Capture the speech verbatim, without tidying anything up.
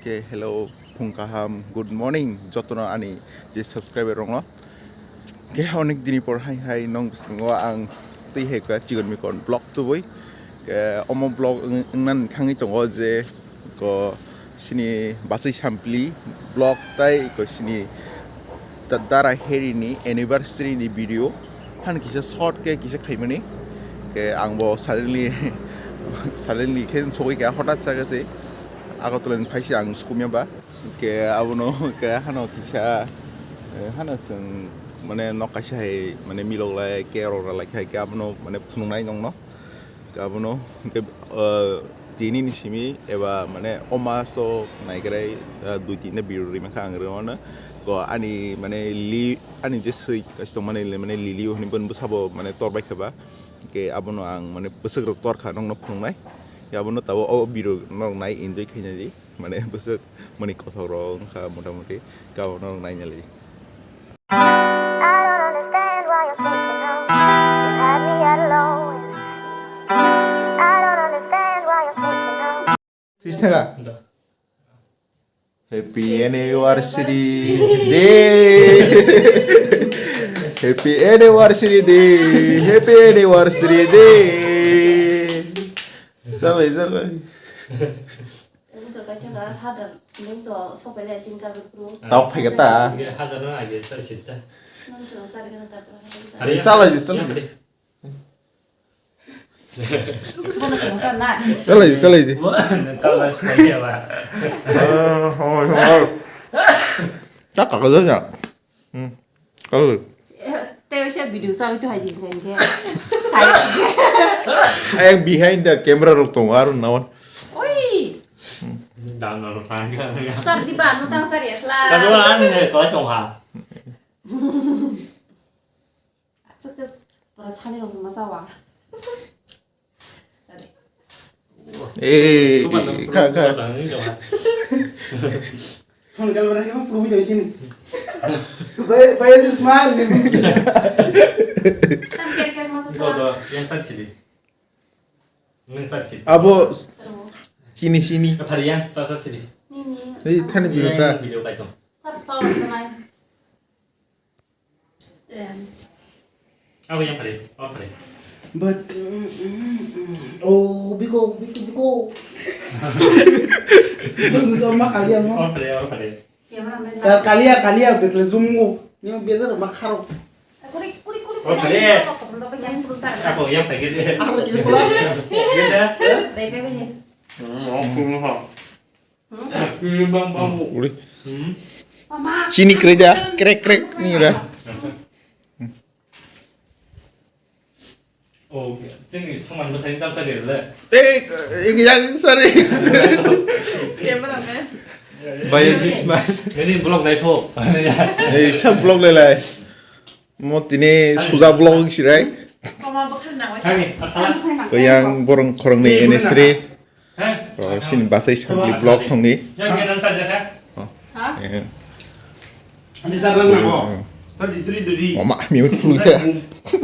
Ke hello, phung kaham, good morning, jotono ani je subscriber rokno. Ke onek dini por hai hai nong bwskango ang tei hai ka chikon mikon vlog tubui. Ke omo vlog wng-, wngna nini thangwi tongo je ko sini Basai Sampli vlog tai ko sini Da-, Dara Harry ni anniversary ni video. Han kisa short ke kisa khaimani. Ke ang bo suddenly, suddenly khe sogwi kha, hotat sa khe se Agartala ni phaisa ang sukumya ba. Ke abono ke hano kisa, eh, hano chwng mane nok kaisa hai mane milok lai ke rok rw lai khai ke abono mane phunuknai nongno. Abono hwnkhe, ah, tini ni simi eba mane o maso naikrai, ah, dui tinta video rimani kha ang rwmano. Ko ani mane li-, ani je swi kaisa tongmani le mane Lily o hwnwi bono bwsabo mane tor bai kha ba. Hwnkhe abono ang mane bwswk rok tor kha nokno phunuknai. Abono tabuk o video norok nai enjoy khainai di. Mane bwswk mani kothok rok wngkha mota moti, kabo norok naina lai. I don't understand why you're thinking of you had me at alone. I don't understand why you're thinking of Sista ka? Happy anniversary day. Happy anniversary day. Happy anniversary day. Salai, salai. Usa kaisa ka hadar nung to sopai lai sini ka bro. Tau phai ka ta. Iya, hadar na aja sar sita. Nung to sar ka ta. Ada Eh, yang salah ada, je, salah yang je. ada. Bono sung sar na. Salah je, salah je. Bo, nang kau lah supaya apa? Eh, oh, oh, oh. Tak kagak aja. Hmm. Kalau Te se video sa itu hai din khe. Ayang behind the camera rok tongo aro nawan. Oi. Dan rok tang. Sar di ba no tang sar ya sla. Kalau anu ne kau tong ha. Asuk pura sani rok ma sawa. Eh, eh, eh, kha, kha. Phone call bara sima prubi jai sini. Bai, bai, this man. Tam kar kar masa Go, sa. Go, yang tak sini. Yang tak sini. Abo sini, sini. Apa yang tak sini? Ini. Ini tadi Yang biru ta. Video kaitong. Sab power tenai. Abo yang pare, oh pare. But, mm, mm, mm. Oh, biko, biko, biko. Biko, ma kaliya mo. Oh pare, oh pare. Ka-, kaliya, kaliya, betle zoom mo. Ni mo bezel ma kharo. Kuri, kuri, kuri, Oh kuri. Pare. Abo yang pare. Ako, yang pare. Ako, kiri pula. Gede. Dai pe pe ni. Hmm, oh, pura ha. Uri. Chini kreda, krek krek ni ra. Oh, chini soman bwsai dal ta gere le. Eh, eh, yang sorry. Camera man. Bayar sisman. Ini vlog live ho. Eh, sab vlog le lai. Mo tini suja vlog sirai. Koma bwkhar na wai. Hani, akhala. Koyang borong khorong ni N S three. Heh? Oh, sini Basai Sampli vlog songni. Yang kena saja kah? Oh. Ha? Eh. Ini sadar namo. Hmm. Tadi teri duri. Mama, miut pulsa.